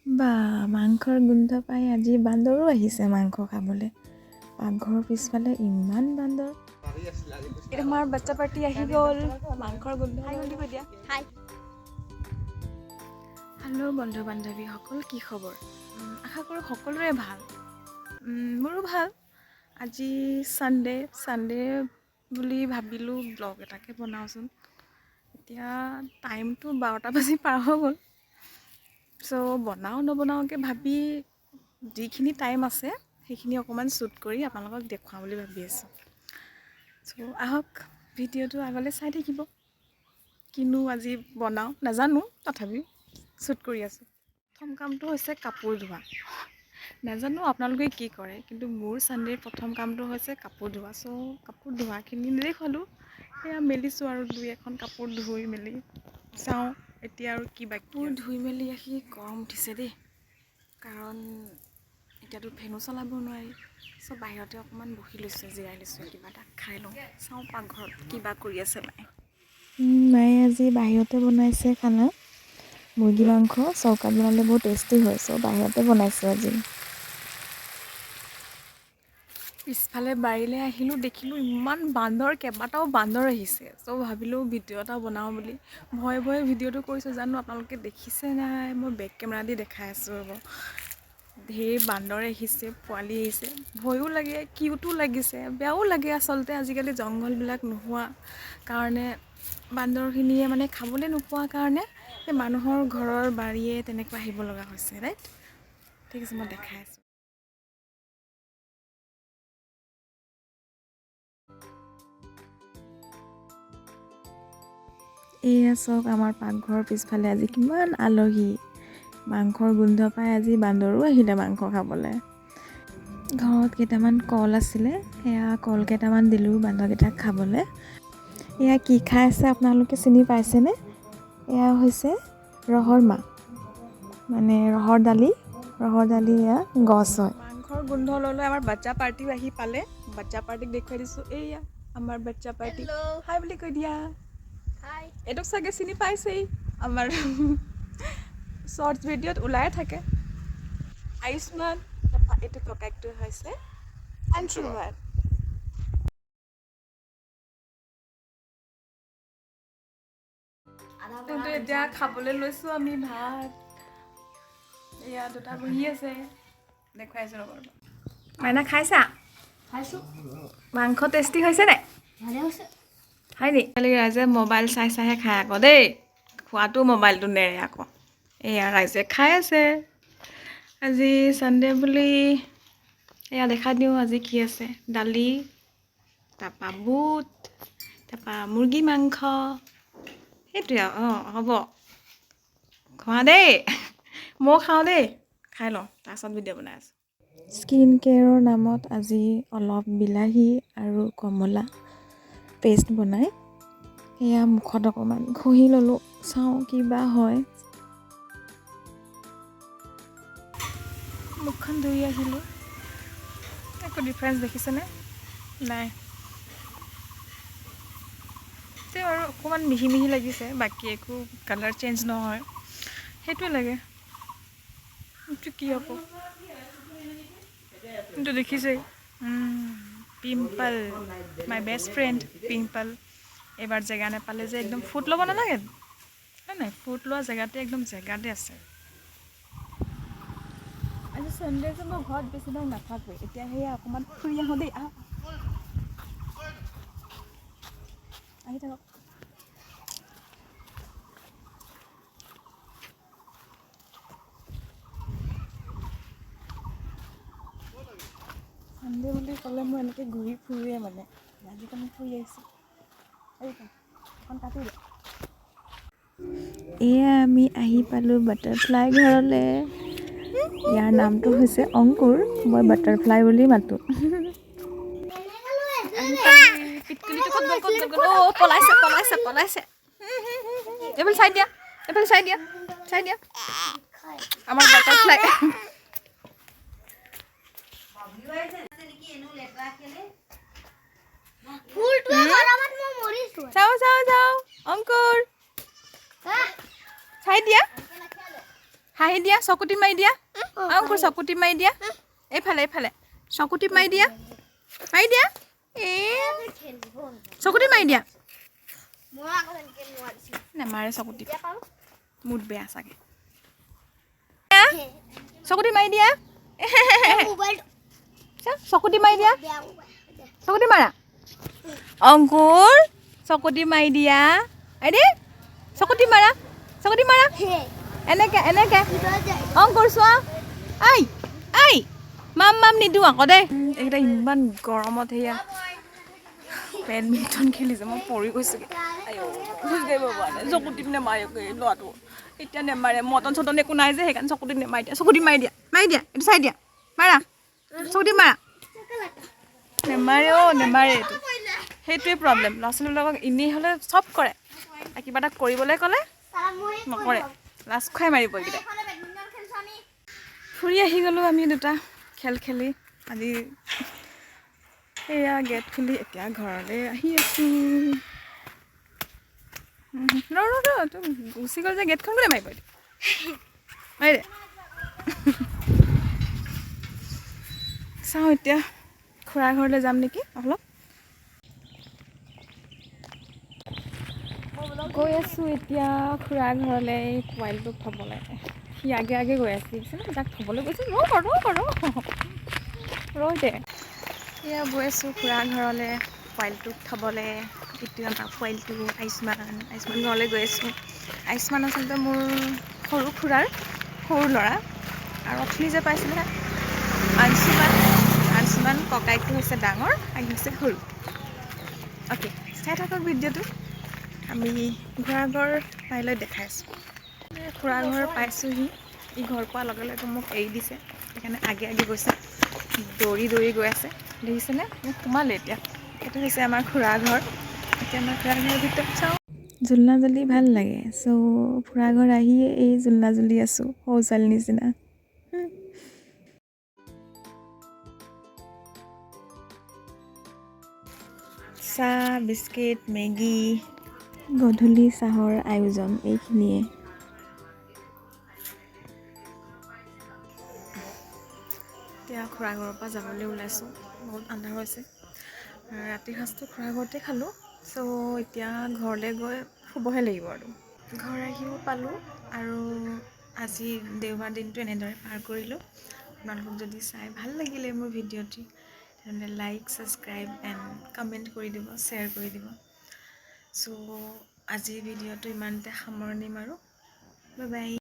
বা মাংসৰ গোন্ধ পাই আজি বান্দৰো আহিছে মাংস খাবলৈ। পাকঘৰৰ পিছফালে ইমান বান্দৰ। আমাৰ বাচ্চা পাৰ্টি আহি গ'ল, মাংসৰ গোন্ধ। হাই বুলি কৈ দিয়া। হাই। হেল্ল' বন্ধু বান্ধৱীসকল, কি খবৰ? আশা কৰোঁ সকলোৰে ভাল। মোৰো ভাল। আজি ছানডে, ছানডে বুলি ভাবিলোঁ ব্লগ এটাকে বনাওঁচোন। এতিয়া টাইমটো 12টা বাজি পাৰ হৈ গ'ল। চ' বনাওঁ নবনাওঁকৈ ভাবি যিখিনি টাইম আছে সেইখিনি অকণমান শ্বুট কৰি আপোনালোকক দেখুৱাওঁ বুলি ভাবি আছোঁ। চ' আহক, ভিডিঅ'টো আগলৈ চাই থাকিব। কিনো আজি বনাওঁ নাজানো, তথাপি শ্বুট কৰি আছোঁ। প্ৰথম কামটো হৈছে কাপোৰ ধোৱা। নাজানো আপোনালোকে কি কৰে, কিন্তু মোৰ ছানডে'ৰ প্ৰথম কামটো হৈছে কাপোৰ ধোৱা। চ' কাপোৰ ধোৱাখিনি নেদেখুৱালোঁ, সেয়া মেলিছোঁ আৰু দুই এখন কাপোৰ ধুই মেলি চাওঁ এতিয়া আৰু কি বাকী। কাপোৰ ধুই মেলি আহি গৰম উঠিছে দেই, কাৰণ এতিয়াতো ফেনো চলাব নোৱাৰি। চ' বাহিৰতে অকণমান বহি লৈছোঁ, জিৰাই লৈছোঁ, কিবা এটা খাই লওঁ। চাওঁ পাকঘৰত কিবা কৰি আছে মায়ে। মায়ে আজি বাহিৰতে বনাইছে খানা। মুৰ্গী মাংস চৌকাত বনালে বহুত টেষ্টি হয়, চ' বাহিৰতে বনাইছে আজি। পিছফালে বাৰীলৈ আহিলোঁ, দেখিলোঁ ইমান বান্দৰ, কেইবাটাও বান্দৰ আহিছে। চ' ভাবিলোঁ ভিডিঅ' এটা বনাওঁ বুলি। ভয়ে ভয়ে ভিডিঅ'টো কৰিছোঁ, জানো আপোনালোকে দেখিছে নাই, মই বেক কেমেৰা দি দেখাই আছোঁ ৰ'ব। ঢেৰ বান্দৰ আহিছে, পোৱালি আহিছে। ভয়ো লাগে, কিউটো লাগিছে, বেয়াও লাগে। আচলতে আজিকালি জংঘলবিলাক নোহোৱা কাৰণে বান্দৰখিনিয়ে মানে খাবলৈ নোপোৱা কাৰণে এই মানুহৰ ঘৰৰ বাৰীয়ে তেনেকুৱা আহিব লগা হৈছে, ৰাইট? ঠিক আছে, মই দেখাই আছোঁ। এয়া চাওক, আমাৰ পাকঘৰৰ পিছফালে আজি কিমান আলহী। মাংসৰ গোন্ধ পাই আজি বান্দৰো আহিলে মাংস খাবলৈ। ঘৰত কেইটামান কল আছিলে, সেয়া কল কেইটামান দিলোঁ বান্দৰকেইটাক খাবলৈ। এয়া কি খাই আছে আপোনালোকে চিনি পাইছেনে? এয়া হৈছে ৰহৰ মাহ, মানে ৰহৰ দালি। ৰহৰ দালি এয়া গছ হয়। মাংসৰ গোন্ধ লৈ লৈ আমাৰ বাচ্চা পাৰ্টিও আহি পালে। বাচ্চা পাৰ্টিক দেখুৱাই দিছোঁ, এইয়া আমাৰ বাচ্চা পাৰ্টি। হাই বুলি কৈ দিয়া। হাই। এইটোক চাগে চিনি পাইছেই, আমাৰ শ্বৰ্টছ ভিডিঅ'ত ওলাই থাকে, আয়ুষ্মান। তাৰপৰা এইটো ককায়েকটো হৈছে আংশুমান। কিন্তু এতিয়া খাবলৈ লৈছোঁ আমি ভাত। এয়া দুটা বহি আছে, দেখুৱাইছোঁ ৰ'ব ৰ'ব। মাইনা খাইছা? খাইছোঁ। মাংস টেষ্টি হৈছে নাই? ভালে হৈছে। হয় নি? ৰাইজে মোবাইল চাই চাইহে খায় আকৌ দেই, খোৱাটো মোবাইলটো নেৰে আকৌ। এয়া ৰাইজে খাই আছে। আজি ছানডে বুলি এয়া দেখা দিওঁ আজি কি আছে। দালি, তাৰপৰা বুট, তাৰপৰা মুৰ্গী মাংস, সেইটোৱে আৰু। অঁ হ'ব, খোৱা দেই, ময়ো খাওঁ দেই, খাই লওঁ, তাৰপাছত ভিডিঅ' বনাই আছোঁ। স্কিন কেয়াৰৰ নামত আজি অলপ বিলাহী আৰু কমলা পেষ্ট বনাই এয়া মুখত অকণমান ঘঁহি ল'লোঁ, চাওঁ কিবা হয়। মুখখন ধুই আহিলোঁ, একো ডিফাৰেঞ্চ দেখিছেনে নাই? তেওঁ আৰু অকণমান মিহি মিহি লাগিছে, বাকী একো কালাৰ চেঞ্জ নহয়, সেইটোৱে লাগে। এইটো কি আকৌ? এইটো দেখিছেই, pimple, my best friend pimple. এইবাৰ জেগা নাপালে যে একদম ফুট ল'ব নালাগে, হয় নাই? ফুট লোৱা জেগাতে একদম জেগাতে আছে। আজি ছানডে যে মই ঘৰত বেছিভাগ নাথাকোঁ, এতিয়া সেয়া অকণমান ফুৰি আহোঁ দেই। আহ আহি থাকক। ছানডে বুলি ক'লে মই এনেকৈ ঘূৰি ফুৰোৱে মানে, আজিকালি ফুৰি আহিছোঁ। এইখন কাটি দে। এয়া আমি আহি পালোঁ বাটাৰফ্লাই ঘৰলৈ। ইয়াৰ নামটো হৈছে অংকুৰ, মই বাটাৰফ্লাই বুলি মাতোঁ। পিটকুলিটো ক'ত গ'ল, ক'ত গ'ল, ক'ত গ'ল? অ' পলাইছে পলাইছে পলাইছে। এইফালে চাই দিয়া, এইফালে চাই দিয়া, চাই দিয়া আমাৰ বাটাৰফ্লাই। চাওঁ চাওঁ চাওঁ, অংকুৰ চাই দিয়া। হাঁহি দিয়া, চকুটি মাৰি দিয়া। অংকুৰ, চকুটি মাৰি দিয়া। এইফালে, এইফালে চকুটি মাৰি দিয়া, মাৰি দিয়া। এই চকুটি মাৰি দিয়া। নেমাৰে চকুটি, মুড বেয়া চাগে। চকুটি মাৰি দিয়া, চকুটি মাৰি দিয়া, চকুটি মাৰা। অংকুৰ, চকুটি মাৰি দিয়া। আইদি, চকুটি মাৰা, চকুটি মাৰা। এনেকে, এনেকে। অংকুৰ চোৱা। I I, মাম মাম নিদিওঁ আকৌ দেই। এইকেইটা ইমান গৰমত সেয়া বেডমিণ্টন খেলিছে, মই পৰি গৈছোগৈ। আইঅ, খোজকাঢ়িব পৰা নাই। চকুটিপ নেমাৰে ল'ৰাটো এতিয়া, নেমাৰে। মটন চটন একো নাই যে, সেইকাৰণে চকুটিপ নেমাৰে এতিয়া। চকুটিপ মাৰি দিয়া, মাৰি দিয়া, এইটো চাই দিয়া, মাৰা, চকুটিপ মাৰা। নেমাৰে অ', নেমাৰে। এইটো সেইটোৱে প্ৰব্লেম। ল'ৰা ছোৱালীবিলাকক এনেই হ'লে চব কৰে, কিবা এটা কৰিবলৈ ক'লে নকৰে, লাজ খুৱাই মাৰিব এইকেইটাই। ফুৰি আহি গ'লোঁ আমি দুটা খেল খেলি আজি। এয়া গেট খুলি এতিয়া ঘৰলৈ আহি আছোঁ। ৰ ৰ ৰ, তোৰ গুচি গ'ল যে। গেটখন কোনে মাৰিব এতিয়া? মাৰি দে। চাওঁ, এতিয়া খুৰাৰ ঘৰলৈ যাম নেকি অলপ। গৈ আছোঁ এতিয়া খুৰাৰ ঘৰলৈ পোৱালিটোক থ'বলৈ। সি আগে আগে গৈ আছে, দেখিছেনে? যাক থ'বলৈ গৈছোঁ। ৰ ৰ ৰ ৰ দে। এয়া গৈ আছোঁ খুৰাৰ ঘৰলৈ পোৱালিটোক থ'বলৈ। এইটো আমাৰ পোৱালিটো আয়ুস্মান। আয়ুস্মান ঘৰলৈ গৈ আছোঁ। আয়ুস্মান আচলতে মোৰ সৰু খুৰাৰ সৰু ল'ৰা। আৰু অথনি যে পাইছিলে আংশুমান, আংশুমান ককায়েকটো হৈছে ডাঙৰ, আই হৈছে সৰু। অ'কে, চাই থাকক ভিডিঅ'টো। আমি খুৰা ঘৰ পাইলৈ দেখাই আছোঁ। খুৰা ঘৰ পাইছোঁহি। ই ঘৰ পোৱাৰ লগে লগে মোক এৰি দিছে, সেইকাৰণে আগে আগে গৈছে, দৌৰি দৌৰি গৈ আছে, দেখিছেনে? মোক সোমালে এতিয়া। এইটো হৈছে আমাৰ খুৰা ঘৰ। এতিয়া আমাৰ খুৰা ঘৰৰ ভিতৰত চাওঁ। জোলনা জুলি ভাল লাগে। চ' খুৰা ঘৰ আহিয়ে এই জোলনা জুলি আছোঁ সৰু ছোৱালীৰ নিচিনা। চাহ, বিস্কিট, মেগী, গধূলি চাহৰ আয়োজন এইখিনিয়ে। এতিয়া খুৰা ঘৰৰ পৰা যাবলৈ ওলাইছোঁ। বহুত আন্ধাৰ হৈছে। ৰাতিৰ সাঁজটো খুৰা ঘৰতে খালোঁ। চ' এতিয়া ঘৰলৈ গৈ শুবহে লাগিব। আৰু ঘৰ আহিও পালোঁ আৰু আজি দেওবাৰ দিনটো এনেদৰে পাৰ কৰিলোঁ। আপোনালোকক যদি চাই ভাল লাগিলে মোৰ ভিডিঅ'টি, তেনেহ'লে লাইক, ছাবস্ক্ৰাইব এণ্ড কমেণ্ট কৰি দিব, শ্বেয়াৰ কৰি দিব। চ' আজিৰ ভিডিঅ'টো ইমানতে সামৰণি মাৰোঁ। Bye bye.